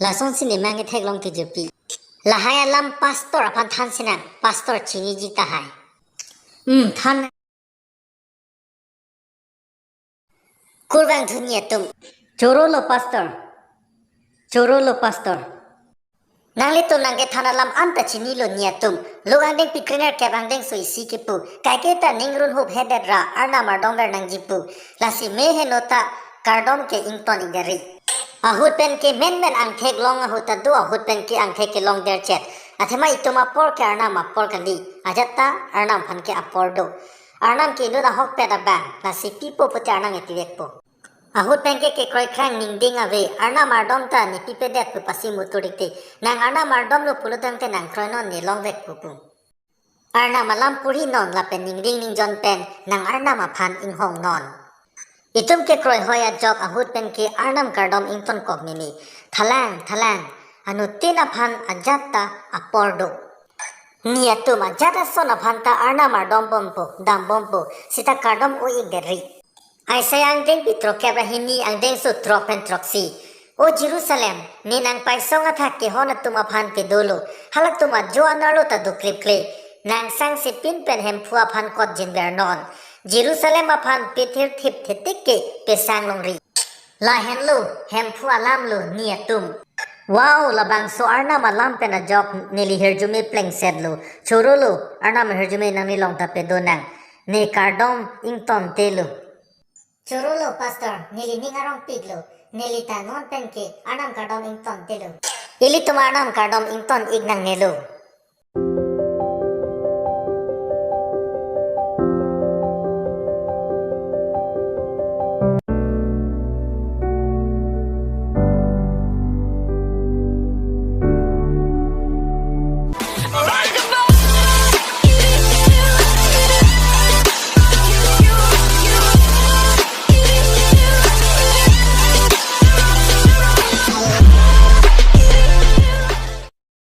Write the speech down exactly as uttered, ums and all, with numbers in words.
Lasonsi ne mang ketheklong ke jepi. Lahai alam pastor aphan than sinang, pastor chiniji tahai. Hmm, than. Kurvangthu ni atum. Choro lo pastor. Choro lo pastor. Nanglitum nangkethan alam anta chinilo ni atum. Lok angdeng pikrener kep angdengso isi kipu. Kaike ta ning runhup hedet ra Arnam ardom ver nangji pu. Lasi me henota kardom ke ington ik deri. Ahut pen ke menmen angthek long ahut ta do, ahut pen ke angthek kelong derchet. Athema itum apor ke Arnam apor kali. Ajat ta Arnam aphan ke apor do. Arnam ke inut ahokpet abang, lasi pipo pute Arnam epivekpo. Ahut pen ke kekroi krang ningding ave, Arnam ardom ta ne pipedet pu pasi mutur ikte. Nang Arnam ardom lo pulo tangte nang kroinon ne longvekpo pu. Arnam alam purhinon lapen ningding ningjon pen nang Arnam aphan inghongnon. Itum kekroi hoi ajok ahut pen ke Arnam kardom ingtonkok meme. Thalang, thalang, anuttin aphan ajat ta apor do. Ni atum ajat ason aphan ta Arnam ardom bompo, dam bompo, seta kardom o-ik deri. Isaiah angdengpi throkep ra hini angdengso throk pen throksi. O Jerusalem, ne nangpaisong athak kehon atum aphan pedolo. Halatum ajo anerlo ta doklipkle. Nang sangsepin pen Hemphu aphan kot jinvernon. Jerusalem aphan pethirthip thetik ke pesang longri. Lahenlo, Hemphu alam lo ni atum. Wow, labangso Arnam alam pen ajok neli hirjume plengsetlo. Choro lo, Arnam hirjume nanglilong ta pedonang. Ne kardom ingtontelo. Choro lo, pastor, neli ning arongpiklo. Neli ta non pen ke Arnam kardom ingtontelo. Ilitum Arnam kardom ington ik nangnelo.